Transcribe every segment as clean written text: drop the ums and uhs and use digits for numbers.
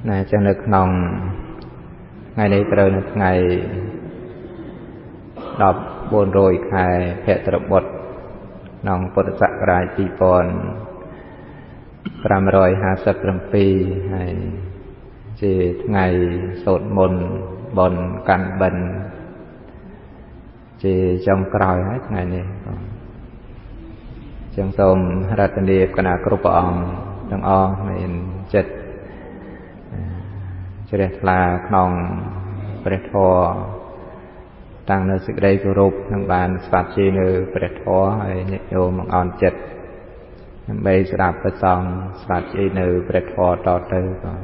ណាចឹងនៅក្នុងថ្ងៃនេះត្រូវនៅថ្ងៃ14ខែភទ្របទក្នុងពុទ្ធសករាជ2557ហើយជាថ្ងៃសូត្រមន្តបុណ្យកាន់បិណ្ឌជាចុងក្រោយហើយថ្ងៃនេះបងចឹងសូមរតនាគណៈគ្រប់ព្រះអង្គទាំងអស់មានចិត្តជ្រះថ្លាក្នុងព្រះធម៌តាំងនៅសេចក្តីគោរពនិងបានស្វាគមន៍នៅព្រះធម៌ហើយញាតិញោមអន់ចិត្តដើម្បីស្ដាប់ព្រះសង្ឃស្វាគមន៍នៅព្រះធម៌តទៅបាទ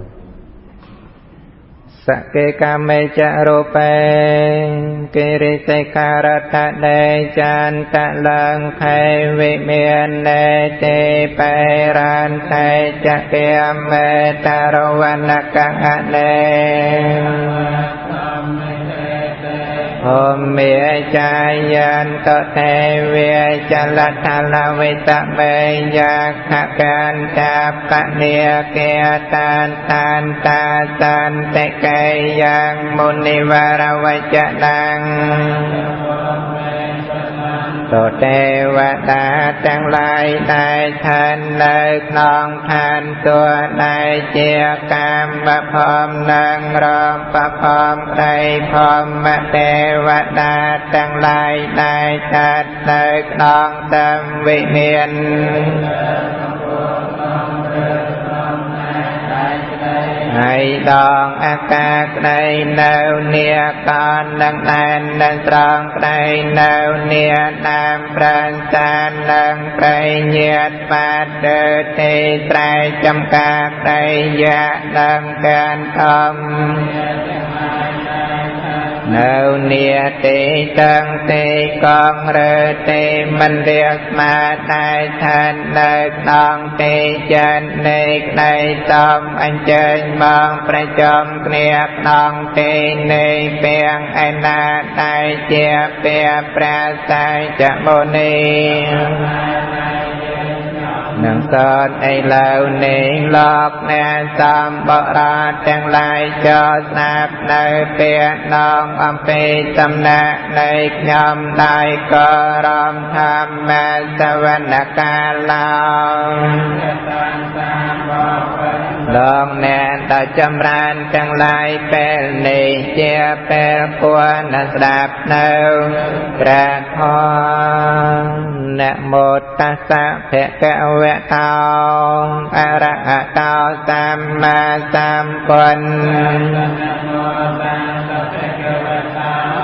សកេកាមេចរូបេគិរិសិការតដេចន្តលង្ខេវិមាននេទេបេរានតេចកេមេតរវណកអនេភូមិចាយន្តទេវេចលថលវិតមេយាខកន្តាបនិកេតានតានតាតានតិកេយ៉ាងមុនិវរវចនੰតទេវតាទាំងឡាយដែលឋាននៅក្នុងឋានសួគ៌ដែលជាកាមភពនិងរੂបភពក្តីភមទេវតាទាំងឡាយដែលស្ថិតនៅក្នុងតំវិមានហើយដងអាកាសក្តីនៅនាកននឹងដែននឹងត្រង់ក្តីនៅនាដើមប្រាសាទនឹងប្រៃញាតបាតទៅទេត្រែចំការក្តីយៈនឹងកានធំនៅនាទេតាំងទេកងរើទេមិនរាស្មាតែឋាននៅក្នុងទេចិននៃក្តីសំអញ្ជើញមកប្រជុំគ្នាក្នុងទេនៃពាងឯណាតែជាពាព្រះសាចមុនីនឹងសតឥឡូវនេះលោកអ្នកសំបរតទាំងឡាយចូលស្ដាប់នៅពាក្យនងអំពីសំណាក់នៃខ្ញុំដោយគោរពធម្មសវនកាឡោលោកអ្នកដែលចម្រើនទាំងឡាយពេលនេះជាពេលគួរនឹងស្ដាប់នៅព្រះធម៌នមោតស្សៈភគវៈតោអរហតោសម្មាសម្ពុទ្ធ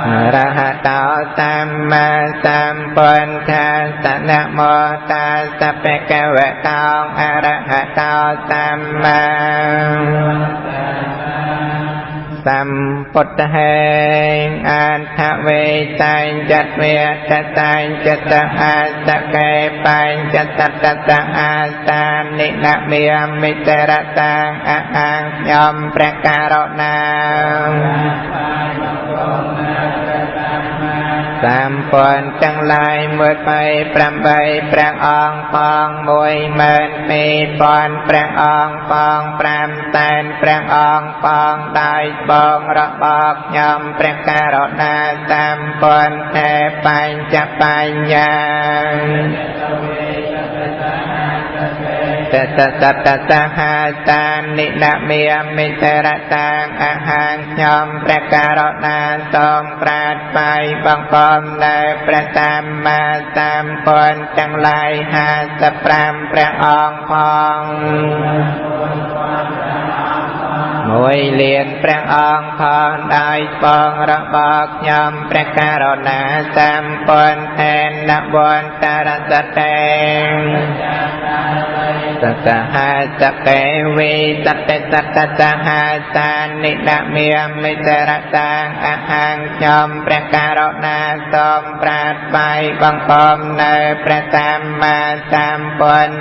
អរហតោសម្មាសម្ពុទ្ធាសនមោតាសភគវៈតោអរហតោសម្មាសម្ពុទ្ធហេអដ្ឋវេតញ្ចត្វេតតញ្ចតអាសកេបញ្ចតតតអាសានិនមេមិតរតាំអហង្ខ្ញុំព្រះករុណាសម្ព័ន្ធទាំងឡាយ128ព្រះអង្គផង12000ព្រះអង្គផង5សែនព្រះអង្គផងដោយបងរបស់ខ្ញុំព្រះករុណាសម្ព័ន្ធទេបញ្ចបញ្ញាតតតតតហាតានិនមេមិតរតាំអហង្ខ្ញុំព្រះករុណាសូមប្រាថ្នាបង្គំនៅព្រះសម្មាសម្ពុទ្ធទាំងឡាយ55ព្រះអង្គផង1លានព្រះអង្គផងដោយបងរបស់ខ្ញុំព្រះករុណាសម្ពុទ្ធទេនវន្តរសតេសសហសកេវិសតិសតសហសានិនមេមិតរតាំអហង្ខ្ញុំព្រះករុណាសូមប្រាថ្នាបង្គំនៅព្រះសម្មាសម្ពុទ្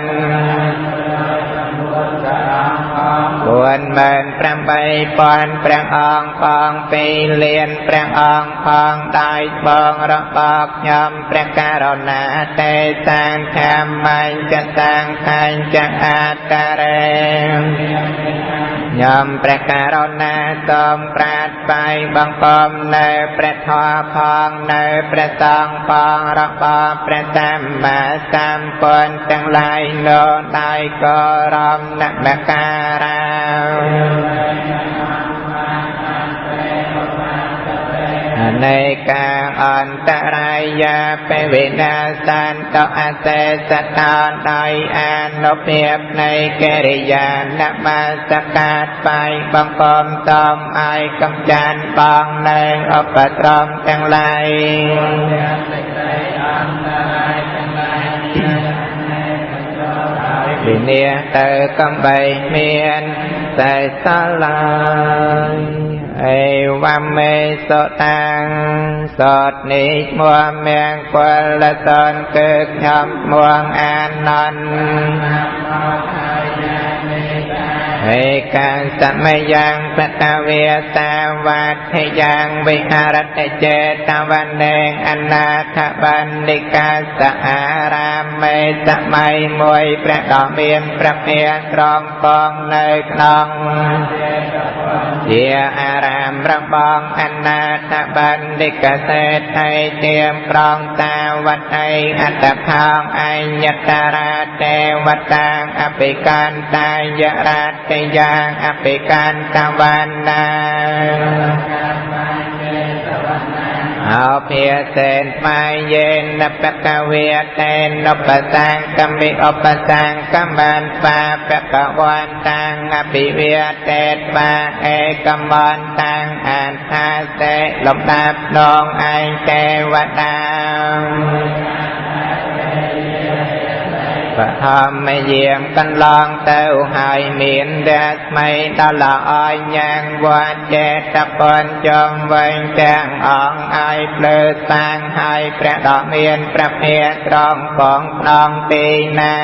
ធ 48,000 ព្រះអង្គផងពីលានព្រះអង្គផងដោយបងរបស់ខ្ញុំព្រះករុណាទេសាងធម្មញ្ចសាងខញ្ចអត្តរេ ខ្ញុំព្រះករុណាសូមប្រាថ្បាយបង្គំនៅព្រះធម៌ផងនៅព្រះសង្ឃផងរបស់ព្រះសម្មាសម្ពុទ្ធទាំងឡាយនោះដោយគោរពនមស្ការា នៃកាអន្តរាយាបវិនាសន្តអសេសតោ ដោយអានុភាពនៃកិរិយានមស្ការថ្វាយបង្គំសូមឲ្យកំចានបងនៅឧបទ្រពទាំងឡាយ វិនាទៅកំបីមានតែសឡាយ។ អេវមេសុតាំង សតនេះឈ្មោះមង្គលសន គឺខ្ញុំឈ្មោះអានន្ទ ឯកាសមយ៉ាងបតវេសាវាធយ៉ាងវិហរតិចេតវនេអនាថបណ្ឌិកាសអារាមេ សម័យមួយព្រះដ៏មានព្រះភិក្ខត្រង់ពងនៅក្នុងជាអារាមរបស់អនាថបណ្ឌិកសេដ្ឋី ទៀមប្រងតាវតីអត្តផោងអញ្ញតរាទេវតាងអភិកន្តាយរាតិយ៉ាងអភិកន្តវណ្ណា អោភាសេនស្មាយេនបកវេតេនឧបសាំងកមិឧបសាំងកមានស្វាបកវន្តាំងអភិវេតេស្វាឯកមន្តាំងអន្ថាសេលំដាប់ដងឯងទេវតា បឋមយាមកន្លងទៅហើយ មានរស្មីដល់ល្អញ៉ាងវត្តចេតពនចងវិញទាំងអង្គឲ្យភ្លើស្វាង ហើយព្រះដ៏មានព្រះភិក្ខត្រង់កងក្នុងទីណា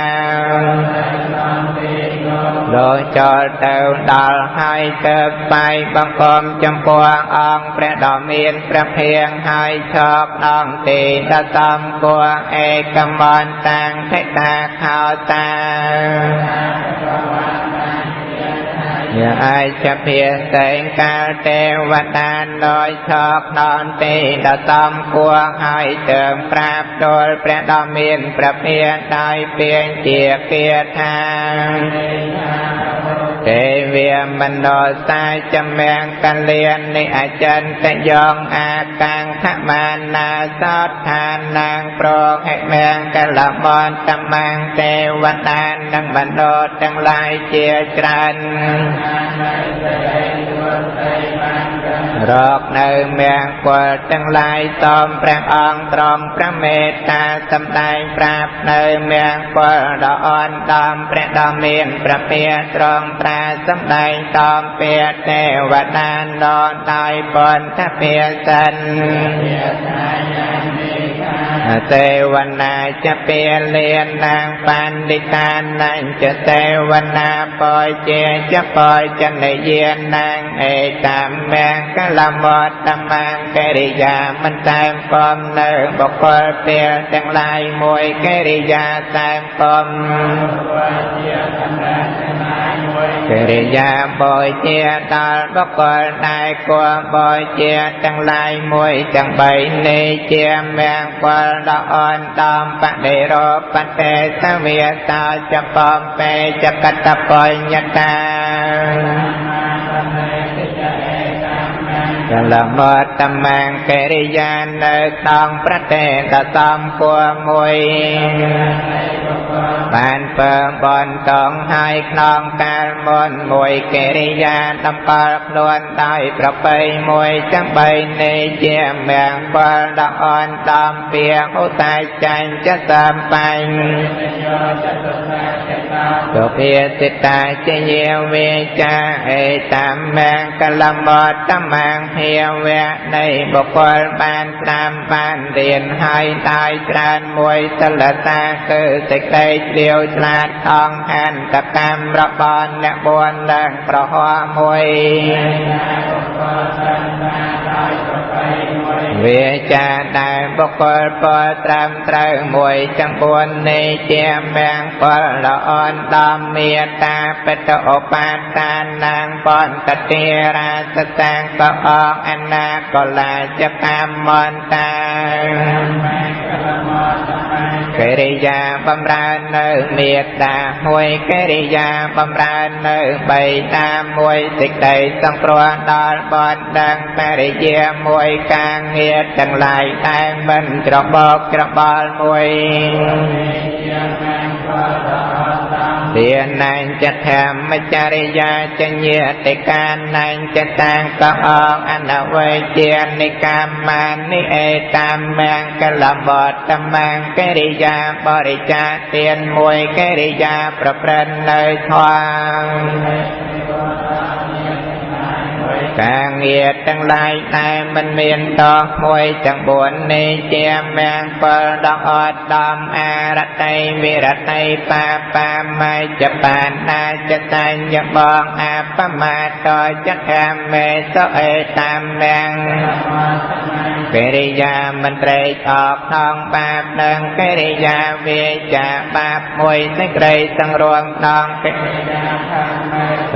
លោកចូលទៅដល់ហើយ ទៅបាយបង្គំចំពោះអង្គព្រះដ៏មានព្រះភិក្ខ ហើយឈរក្នុងទីដ៏សំគួរ ឯកមន្តាំងថិតាខោតាយាឯចភាសេងកាលទេវតាដោយឈរក្នុងទីដ៏សំគួរ ហើយទើមប្រាប់ទល់ព្រះដ៏មានព្រះភិក្ខដោយពាងជាគាថា ទេវាមនោសាចមង្គលាននិអចិន្តយងអាកាំងខមានាសតឋានាងប្រហិមង្គលមន្តមង្គទេវតានិងមនោទាំងឡាយជាច្រើន រកនៅមង្គលទាំងឡាយ សូមព្រះអង្គទ្រង់ព្រះមេត្តាសម្ដែងប្រាប់នៅមង្គលដ៏អនដំ។ ព្រះដ៏មានព្រះភិក្ខទ្រង់ត្រាសម្ដែងតំពាទេវតាននដោយពន្ធភាសិន សេវនាចពាលានាងបណ្ឌិតានញ្ចសេវនាបជាចបចនយានាង អេតាមង្គលមតមង្គកិរិយាមិនតែមពំនៅបុគ្គលពេលទាំងឡាយមួយ កិរិយាតែមពំកិរិយាបូជាដល់បុគ្គលដែលគួរបូជាទាំងឡាយមួយ ទាំងបីនេះជាមង្គលដ៏អនដំ។ បដិរោបតេសវិសោចបំពេចកតបញ្ញតាកលមតមង្គកិរិយានៅក្នុងប្រទេសដ៏សំគួរមួយ បានពើបនតងហើយក្នុងកាលមុនមួយ កិរិយាតម្កល់ខ្លួនដោយប្រពៃមួយ ទាំងបីនេះជាមង្គលដ៏អនដំ។ ពីឧតាចាញ់ចសំបាញ់ទុភាសិតាជាយាវេចា អេតាមង្គលមតមង្គ ភាវៈនៃបុគ្គលបានស្ដាប់បានរៀនហើយដោយច្រើនមួយសិលតាគឺសេចក្តីជ្រាវឆ្លាតអង្គអន្តកម្មរបស់អ្នកបួននិងប្រហោមួយវាចាដែលបុគ្គលពលត្រឹមត្រូវមួយទាំង៤នេះជាមង្គលល្អដំមេត្តាបតឧបាតានាងបន្តតិរាសតាំងកអងអនាកលាចកម្មន្តាកិរិយាបំរើនៅមេត្តាមួយកិរិយាបំរើនៅបិតាមួយសេចក្តីសង្គ្រោះដល់បនដឹងបរិយាមួយការងារទាំងឡាយតែមិនច្របោកច្របល់មួយទានញ្ចធម្មចរិយាចញាតិកានញ្ចតាំងកអងអនវេជានិកម្មានិអេតាមមង្គលបតមង្គកិរិយាបរិច្ចាទានមួយកិរិយាប្រព្រឹត្តនៅធម៌ការងារទាំងឡាយតែមិនមានតោះមួយទាំង៤នេះជាមង្គលដ៏អត់ដំអរតិវិរតិបាបាមច្ចបាណាចតញ្ញបងអបមាតចធម្មេសុអេតាមមង្គកិរិយាមិនត្រេកអរក្នុងបាបនិងកិរិយាវាចាបាបមួយសេចក្តីសង្រួមក្នុងកិរិយា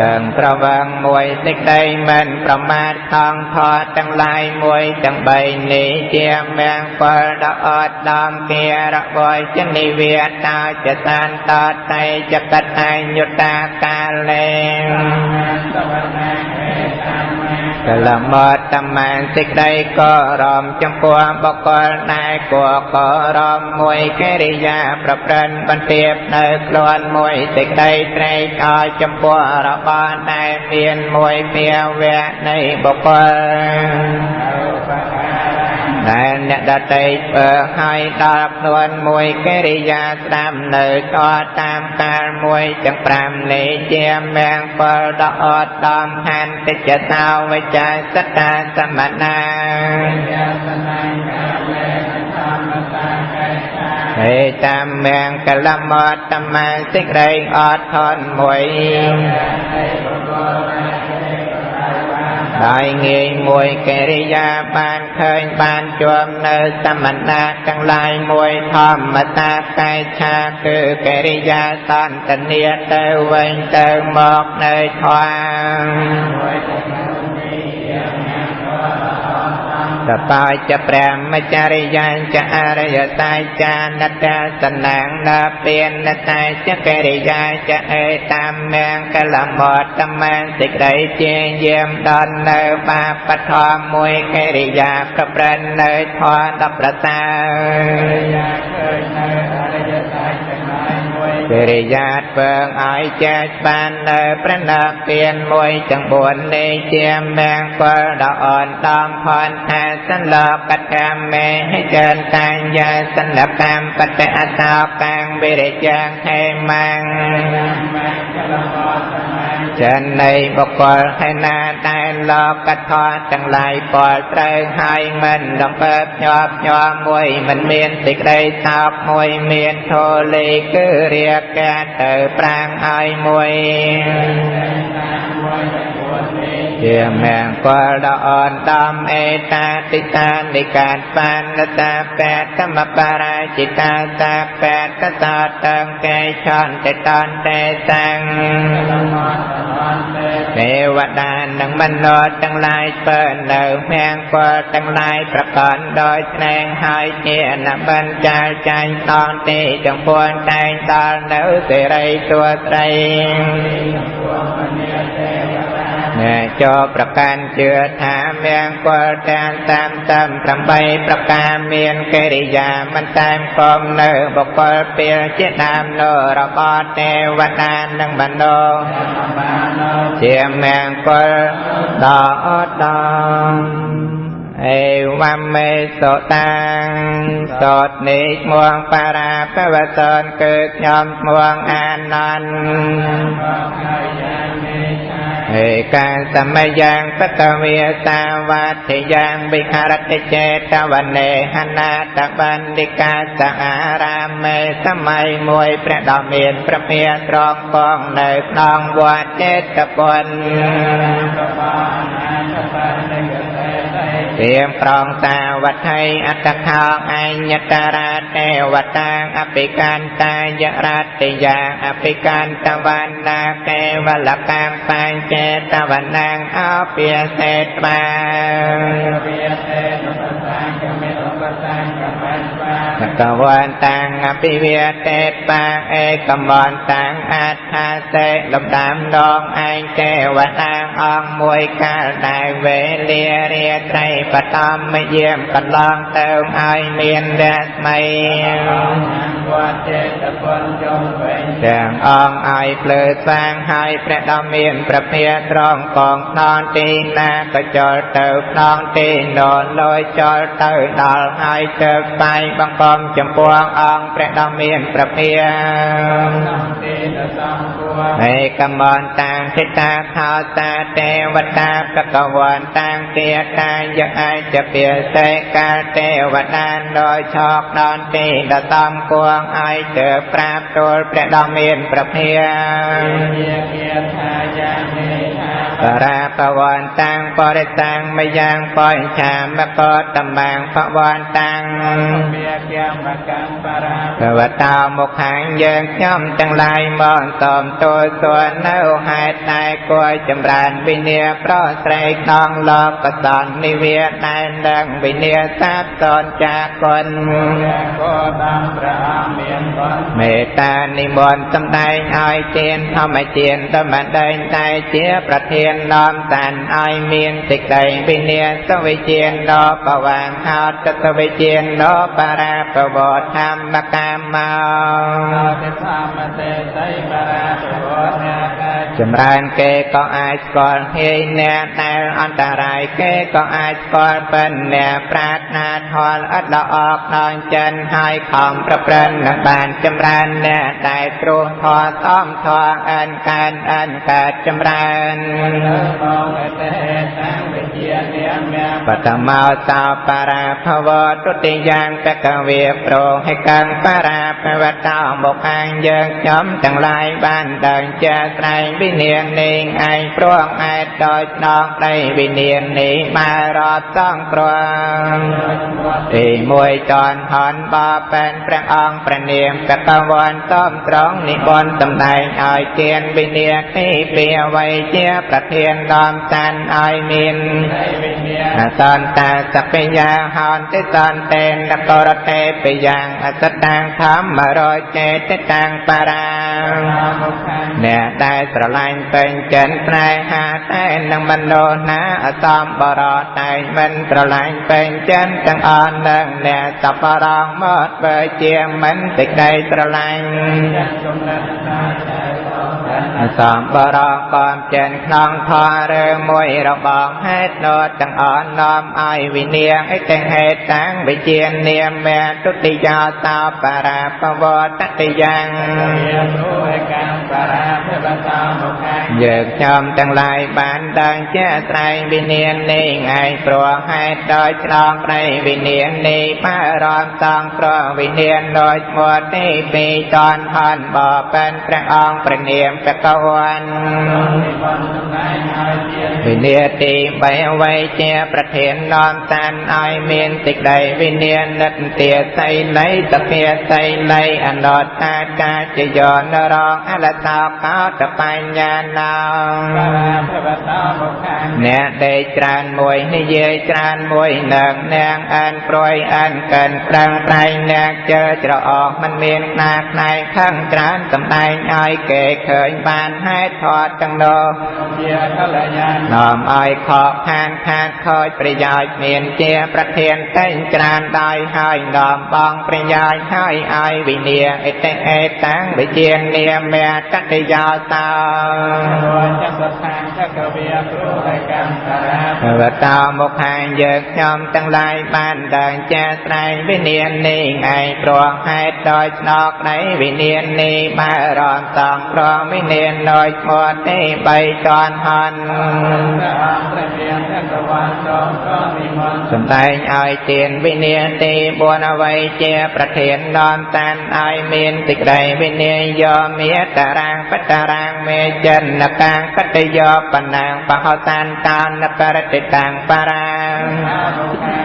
ទាំងប្រវឹងមួយសេចក្តីមិនប្រមាទក្នុងធម៌ទាំងឡាយមួយទាំងបីនេះជាមង្គលដ៏អត់ដំគារវចនិវេតាចសាន្តតេចកតញ្ញុតាកាលេកលមតមានសេចក្តីករមចំពោះបុគ្គលដែលគួរករមមួយកិរិយាប្រព្រឹត្តបន្ទាបនៅខ្លួនមួយសេចក្តីត្រេកអរចំពោះរបស់ដែលមានមួយភាវៈនៃបុគ្គលដែលអ្នកដទៃធ្វើឲ្យដល់ខ្លួនមួយកិរិយាស្ដាប់នៅតតាមកាលមួយទាំង5នេះជាមង្គលដ៏អត់ដំហន្តិចតោវិចាសតាសមណាហេតាមមង្គលមតមាសេចក្តីអត់ធន់មួយដោយងាយមួយកិរិយាបានឃើញបានជួមនៅសមណៈទាំងឡាយមួយធម្មតាកេឆាគឺកិរិយាសន្តានាទៅវិញទៅមកនៅធម៌សបាចព្រះមចរិយាចអរិយសាចានតសនាងនពានតចកិរិយាចអេតាមមង្គលមតមានសេចក្តីជាយាមដល់នៅបាបធម៌មួយកិរិយាប្រព្រឹត្តនៅធម៌ដ៏ប្រសើរកិរិយាធ្វើឲ្យចែកបាននៅព្រះនិព្វានមួយទាំង4នេះជាមង្គលដ៏អនដំផនថាសន្លកកម្មមេហិចិនតាញាសន្លកម្មបតិអសោកាំងវិរិយ៉ាងហេមੰចិននៃបុគ្គលឯណាដែលលោកធម៌ទាំងឡាយពលត្រូវហើយមិនដំពើភ្ញាប់ញ័រមួយមិនមានសេចក្តីសោកមួយមានធូលីគឺរាគៈទៅប្រាំងឲ្យមួយជាមង្គលដ៏អនដំអេតាតិតានិកាបានតាបេតមបរាជិតាតាបេតតតងកេឆន្តិតន្តិតាំងទេវតានិងមនុស្សទាំងឡាយធ្វើនៅមង្គលទាំងឡាយប្រកបដោយស្នេហ៍ហើយជាអបញ្ចាលចាញ់តនទេចំពោះតែងដល់នៅសិរីសួស្តីអ្នកចូលប្រកាន់ជឿថាមង្គលទាំង38ប្រការមានកិរិយាមិនតាមគុំនៅបុគ្គលពេលជាដើមនោះរបស់ទេវតានិងមនុស្សជាមង្គលដ៏អត់ដំអេវមេសុតាំងសតនេះឈ្មោះបារាបវសនគឺខ្ញុំឈ្មោះអានន្ទ ឯកាសមយ៉ាងបតវេសាវត្ថិយ៉ាងវិហរតិចេតវនេហនាតបណ្ឌិកាសអារាមេសម័យមួយព្រះដ៏មានព្រះភិទ្រង់គង់នៅក្នុងវត្តចេតពុន ត្រៀមប្រងសាវត្ថីអត្តខោអញ្ញតរាទេវតាងអភិកាន្តាយរតិយាអភិកាន្តវណ្ណាកេវលកម្មបញ្ចេតវណ្ណងអភិសេត្វាកវន្តាំងអភិវេតេបាឯកមន្តាំងអត្ថាសេលំដាំដងឯងទេវតាអង្គមួយកាលដែលវេលារាត្រីបតំយាមកន្លងទៅឲ្យមានរស្មីទាំងអង្គឲ្យភ្លើស្វាង ហើយព្រះដ៏មានព្រះភិទ្រង់កងខ្នងទីណាក៏ចលទៅខ្នងទីនោះ លយចលទៅដល់ហើយទៅបាយបង្គំចំពោះអង្គព្រះដ៏មានព្រះភិឯកមន្តាងសិតាខោតាទេវតាបកវន្តាងទាតាយអាចពិសេកាលទេវតាដោយឆោកដល់ទីដតំគួងឲ្យទៅប្រាប់ទូលព្រះដ៏មានព្រះភិបរាបវន្តាំងបរិតាំងមយ៉ាងបញ្ឆាមកតមាងបវន្តាំងភវតោមុខាង យើងខ្ញុំទាំងឡាយមកសូមទូលសួរនៅហេតុតែគួរចម្រើនវិន័យប្រស្រីក្នុងលោកកសននិវាដែលនឹងវិន័យសាបសនចាគុណមេត្តានិមន្តសម្ដែងឲ្យទានធម្មជាតិធម្មដែងតែជាប្រធាននាំតានឲ្យមានសេចក្តីវិន័យសវិជានដល់បវាងហោតសវិជានដល់បរាបវធម្មកាមោចម្រើនគេក៏អាចស្គាល់ហេអ្នកដែលអន្តរាយគេក៏អាចស្គាល់ ពិនអ្នកប្រាថ្នាធម៌ឥតល្អក្នុងចិនហើយខំប្រព្រឹត្តនឹងបានចម្រើន អ្នកដែលគ្រោះធម៌សំធម៌អិនកើនអិនកើតចម្រើនបតមោសោបរាភវទុតិយ៉ាងបកវេប្រហិកੰបរាភវតោមុខាង យើងខ្ញុំទាំងឡាយបានដឹងជាស្រែងវិញ្ញាណនេះឯង ព្រោះឯដោយឆ្លងក្តីវិញ្ញាណនេះបានរត់សងគ្រងទីមួយចនហនបបែនព្រះអង្គព្រះនាមកកវន្តសំត្រង់និមន្តសម្ដែងឲ្យទានវិញ្ញាទីពីអ្វីជាប្រធានដំសានឲ្យមានអសន្តាសពយាហន្តិសន្តេនករតេពយ៉ាងអសតាំងធម្មរចេតតាំងបារា អ្នកដែលស្រឡាញ់ពេញចិនស្នេហាតែនឹងមនុស្សណាអសំបរតែមិនស្រឡាញ់ពេញចិនទាំងអស់នឹងអ្នកសពរងមកបើជាមិនសេចក្តីស្រឡាញ់សំបរងកំចិនក្នុងធម៌ឬមួយរបស់ហេតុនោះទាំងអស់នាំឲ្យវិនាអិតិហេតុតាំងវិជានាមទុតិយាសោបរាបវតតិយ៉ាង យើងខ្ញុំទាំងឡាយបានដឹងជាស្រែងវិញ្ញាណនេះឯង ព្រោះហេតុដោយឆ្លងប្តីវិញ្ញាណនេះបារម្ភសងព្រោះវិញ្ញាណដោយឈ្មោះទីពីរតនហនបបែនព្រះអង្គព្រះនាមបកវ័នវិញ្ញាទីបីអ្វីជាប្រធាននាំតានឲ្យមានសេចក្តីវិញ្ញាណនិន្ទាសីលីសភាសីលីអនុត្តាកាចយនរងអលសោកោតបញ្ញាណោ អ្នកដេកច្រើនមួយនិយាយច្រើនមួយនឹងនាងអានព្រួយអានកិនប្រឹងប្រែង អ្នកជើច្រអកមិនមានខ្នាខ្នែងខឹងច្រើនសំដែងឲ្យគេឃើញបានហេតុធត់ទាំងនោះនាំឲ្យខកខានខាតខូចប្រយោជន៍ មានជាប្រធានតែងច្រើនដោយហើយនាំបងប្រយោជន៍ហើយឲ្យវិនាអិតិអេតាំងវិជានាមតតិយោសោ វតោមុខាង យើងខ្ញុំទាំងឡាយបានដើរជាស្រែងវិញ្ញាណនេះឯង ព្រោះហេតុដោយស្នងក្តីវិញ្ញាណនេះ បើរំសងព្រមវិញ្ញាណដោយឈ្មោះទេ 3 តនហន សំដែងឲ្យទានវិញ្ញាណទី 4 អ្វីជាប្រធាន នាំតានឲ្យមានសេចក្តីវិន័យ យោមេតរាងបតរាងមេចិនកាងកតយោបណាងបហតានតានករតិតាំងបារា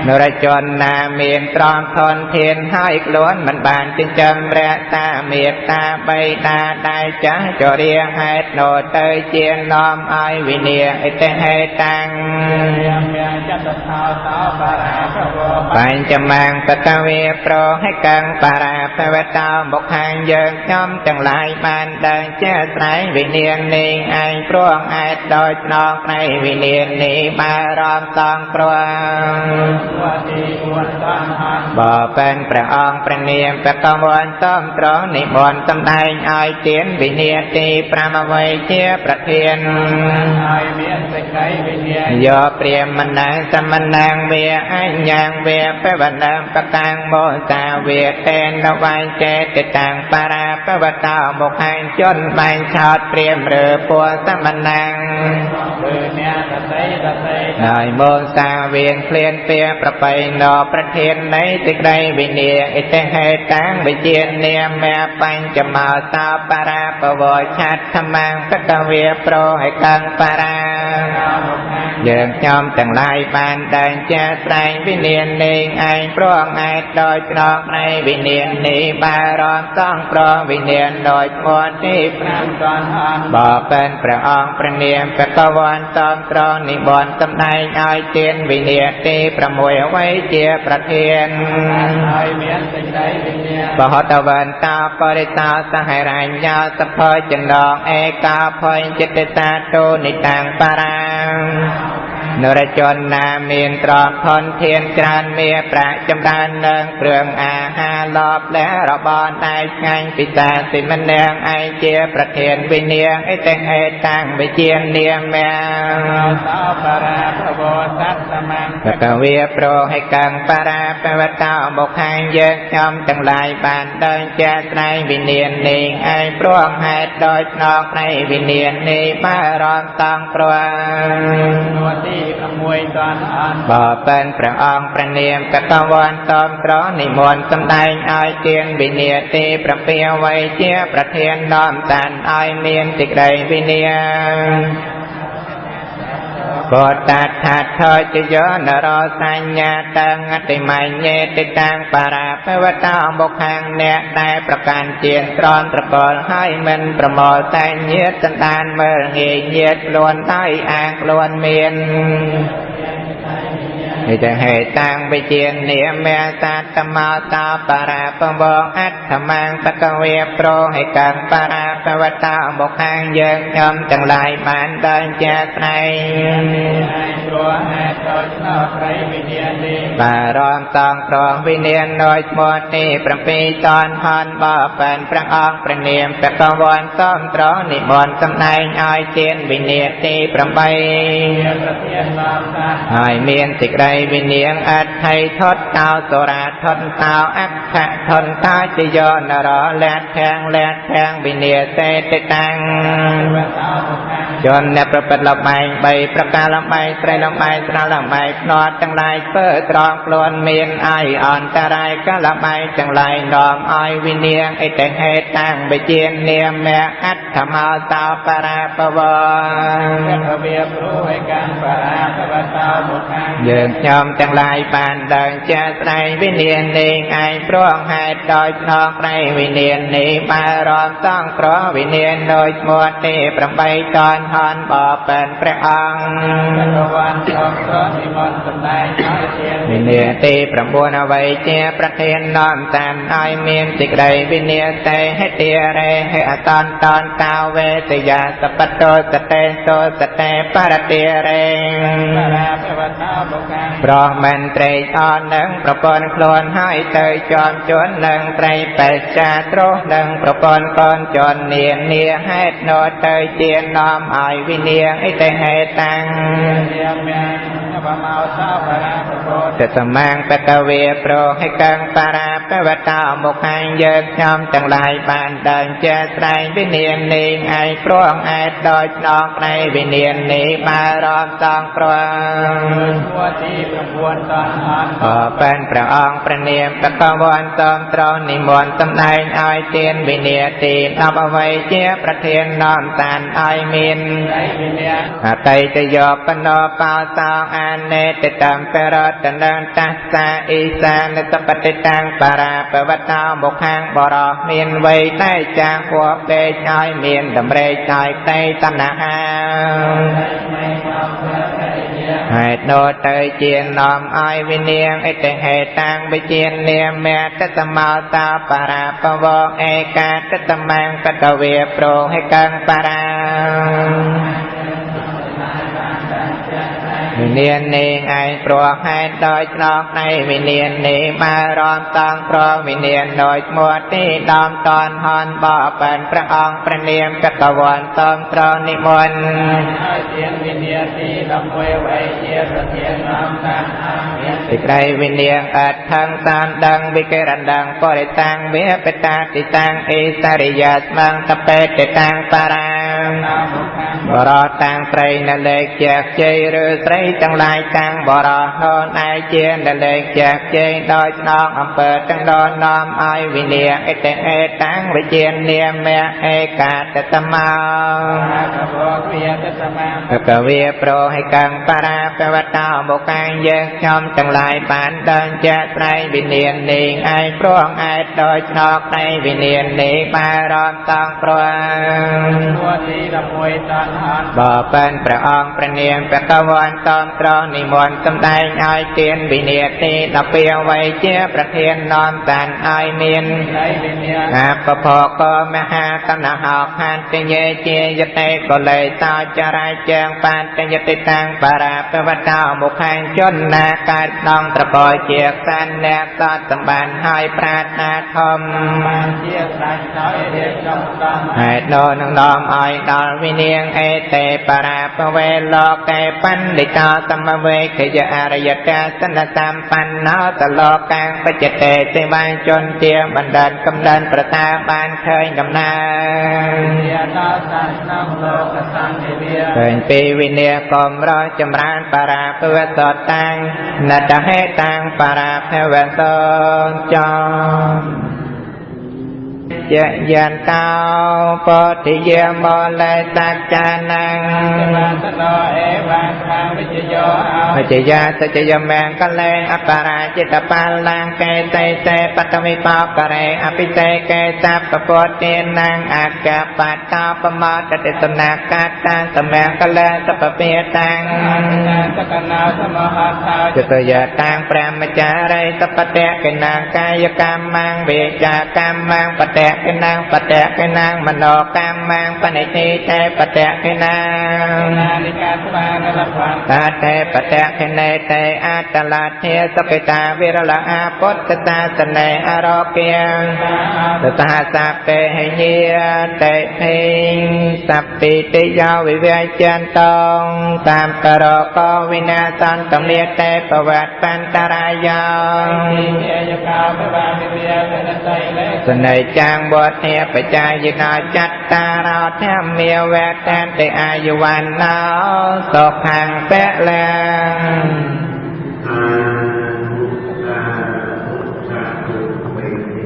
នរជនណាមានត្រង់ធនធាន ហើយខ្លួនមិនបានចិញ្ចឹមរក្សាមេត្តាបិតាដែលចាស់ជរា ហេតុនោះទៅជានាំឲ្យវិនាអិតិហេតាំង បញ្ចមាំងបតវេប្រហិកាំងបារាភវតោមុខាង យើងខ្ញុំទាំងឡាយបានដើរជាស្រែងវិញ្ញាណនេះឯង ព្រោះហេតុដោយស្នងផ្នែកវិញ្ញាណនេះ បារម្ភសងព្រោះ បើเป็นព្រះអង្គព្រះនាមបកវន្តសំត្រង់ និមន្តសំដែងឲ្យទានវិញ្ញាទី 5 អ្វីជាប្រធាន ឲ្យមានសេចក្តីវិញ្ញា យោព្រាមណាសមណាងវាអញ្ញាងវាបវនាបកាងមោសាវាតេនវាយចេតតាំងបារាបវតោមុខាង ជនបែងឆោតព្រាមឬពួសមណាង គឺអ្នកដតីដតី ហើយមោសាវៀនឃ្លានពៀប្របីណប្រធាននៃសេចក្តីវិនាអិតិហេតាំងវិជានាមបញ្ចមោសោបារាបវឆាតធមាងបកវេប្រហិកੰបារា យើងខ្ញុំទាំងឡាយបានដើរជាស្រែងវិញ្ញាណនេះឯង ព្រោះហេតុដោយឆ្លងនៃវិញ្ញាណនេះ បារម្ភសងប្រវិញ្ញាណដោយឈ្មោះទី 5 តនអន បើเป็นព្រះអង្គព្រះនាមបកវន្តសំត្រង់ និមន្តសំដែងឲ្យទានវិញ្ញាទី 6 អ្វីជាប្រធាន ឲ្យមានសេចក្តីវិញ្ញា បហតវន្តាបរិតាសហរញ្ញោសភចំណងឯកាភយចិត្តតាតោនិតាំងបារា នរជនណាមានត្រព្យធនធានច្រើន មានប្រាក់ចម្រើននឹងគ្រឿងអាហារលបលះរបរដែលឆ្ងាញ់ពិសាសិមនាងឯងជាប្រធានវិនាងអិតិហេតាំងវិជានាម សោបារាភវសត្វមង្បកវេប្រហិកੰបារាបវតោមុខាង យើងខ្ញុំទាំងឡាយបានដើរជាស្រែងវិញ្ញាណនេះឯង ព្រោះហេតុដោយស្នងផ្នែកវិញ្ញាណនេះ បារម្ភសងព្រោះ ទី 6 តនអន បើเป็นព្រះអង្គព្រះនាមកតវន្តតំត្រនិមន្តសំដែងឲ្យទានវិញ្ញាទី 7 អ្វីជាប្រធាន នាំតានឲ្យមានសេចក្តីវិញ្ញា កតថាថជយោនរសញ្ញាតੰអតិមញ្ញេតិតាំងបារាបវតោមុខាង អ្នកដែលប្រកាន់ជាត្រនត្រកល ហើយមិនប្រមល់តែញាតសន្តាន មើលងាយញាតខ្លួន ហើយអាងខ្លួនមាននិតហេតាំងវិជានាមេសាតមោតោបារាពវងអត្តមាំងបកវេប្រហិកੰបារាបវតោមុខាង យើងខ្ញុំទាំងឡាយបានដើរជាស្រែង ព្រោះហេតុដោយស្នោប្រៃវិញ្ញាណនេះ បារម្ភសងប្រងវិញ្ញាណដោយឈ្មោះទី 7 តនហន បើបានព្រះអង្គព្រះនាមបកវន្តសំត្រនិមន្តសំដែងឲ្យទានវិញ្ញាទី 8 ហើយមានសេចក្តីវិញ្ញាណ អដ្ឋិថតតោសរាថតតោអក្ខថនតាជយោនរលះធាងលះធាងវិញ្ញាសេតិតាំង ជនអ្នកប្រព្រឹត្តលបែង 3 ប្រការ លបែងស្រី លបែងស្រា លបែងភ្នាល់ទាំងឡាយ ធ្វើត្រង់ខ្លួនមានអាយអន្តរាយកលបែងទាំងឡាយ នាំឲ្យវិញ្ញាអិតិហេតាំងវិជានាមអត្តមោសោបរាបវវេព្រោហិកੰបារាបវតោមុខាង យើងខ្ញុំទាំងឡាយបានដើរជាស្រែងវិញ្ញាណនេះឯង ព្រោះហេតុដោយស្នងប្រៃវិញ្ញាណនេះ បារម្ភសងក្រវិញ្ញាណដោយឈ្មោះទី 8 តនហន បបិនព្រះអង្គ ភវន្តសងក្រនិមន្តសម្ដែងឲ្យទានវិញ្ញាទី 9 អ្វីជាប្រធាន នាំតាមឲ្យមានសេចក្តីវិញ្ញាសេហិតិរេហិអតន្តនតាវេទយាសបតោសតេសោសតេបរតិរេ បារាភវតោបុកា ប្រោះមិនត្រេកអរនឹងប្រពន្ធខ្លួន ហើយទៅជាប់ជួននឹងត្រីបេចា ទ្រោះនឹងប្រពន្ធកូនជន់នានា ហេតុនោះទៅជានាំឲ្យវិនាអិតិហេតាំងតសមាងបតវេប្រហិកੰបរាពវតោមុខាញ យើងខ្ញុំទាំងឡាយបានដើមជាស្រែងវិញ្ញាណនេះឯង ព្រោះឯដោយឆ្នងផ្នែកវិញ្ញាណនេះ បារម្ភសងព្រងទី9តនអនអបានព្រះអង្គព្រះនាមបកវន្ត សូមត្រង់និមន្តសម្ដែងឲ្យទានវិនាទី10 អ្វីជាប្រធាននាំតានឲ្យមានអតីតយោបណោបោសោអានេតិតំបរតនំតាសាអ៊ីសានសបតិតាំងបរាបវតោមុខាង បរោះមានវ័យតែចាស់ គួពេកឲ្យមានតម្រេកឲ្យផ្ទៃតណ្ហា ហេតុនោះទៅជានាំឲ្យវិនាងអិតិហេតាំងវិជានាមតសមោតាបរាបវឯកាតតមង្បតវេប្រហិកੰបរាវិញ្ញាណនេះឯង ព្រោះហេតុដោយឆ្លងនៃវិញ្ញាណនេះ បារម្ភតងព្រោះវិញ្ញាណដោយឈ្មោះទីដំតនហនបបិនព្រះអង្គព្រះនាមកតវន្ត សូមត្រនិមន្តឲ្យទានវិញ្ញាទី11 វ័យជាប្រធាននាំតាសេចក្តីវិញ្ញាណអត្ថងសានដឹងវិកិរណ្ដឹងបរិតាំងវិបតាតិតាំងអេសរិយាស្មងតបេតិតាំងបារាបរោតាំងស្រីនៅលេខជាខ្ចី ឬស្រីទាំងឡាយតាំងបរោះនោះឯជានៅលេខជាខ្ចី ដោយឆ្នងអំពើទាំងដល់នាំឲ្យវិនាអិតិអេតាំងវិជានាមៈឯកាតតមោកវិប្រហិកੰបរាបវតោមុខាង យើងខ្ញុំទាំងឡាយបានដឹងជាស្រែងវិញ្ញាណនេះឯង ព្រោះឯដោយឆ្នងនៃវិញ្ញាណនេះ បារម្ភតងព្រោះទី11តនអនបបិនព្រះអង្គព្រះនាមបកវន្ត តំត្រង់និមន្តសម្ដែងឲ្យទានវិនាទី12 អ្វីជាប្រធាននាំតានឲ្យមានអបភកមហាតណ្ហោខានតិយេជាយតិកលេតោចរាជើងបានតយតិតាំងបារាបវតោមុខាង ជនណាកើតដងត្រកជាសានអ្នកសតសម្បានហើយប្រាថ្នាធំបានជាស្រេចដោយរៀបចំដំ ហេតុនោះនឹងនាំឲ្យដល់វិនាងអេតេបរាបវេលោកេបណ្ឌិតាសមវេខយអរិយតាសនសម្បណ្ណោតលោកកាំងបច្ចតេសិវាជនជាបណ្ឌិតកំដិនប្រតាបានឃើញដំណើរឃើញពីវិន័យកំរចម្រើនបរាភវសតាំងនតហេតាំងបរាភវសចំយយន្តោពោធិយមលេសច្ចានំវិជយាសច្ចយមង្គលេអបរាជិតបាលងកេតេសេបតវិបករេអភិសេកេសពពុទានងអកបតោបមតតិសនាកតាសមង្គលសពពាតាំងសកណោសមហតោចតយតាំងព្រះមចារិសពតៈកណាកាយកម្មងវេចាកម្មងបតៈកណាងបតៈកណាងមโนកម្មងបនិតិតេបតៈកណានិកាស្វានលភតាតេបតៈកណេតេអតលាធាសុគតាវិរលអាពុទ្ធសាសនេអរោគាតថាសាពេហញាតិភិងសព្ពិតិយោវិវចន្តងតាមករកវិនាសន្តមេតេបវត្តបន្តរាយោសនេចាំងវត្តេបច្ច័យនាចត្តារោធម្មាវេតានតិអាយុវណ្ណោសុខੰពលៈ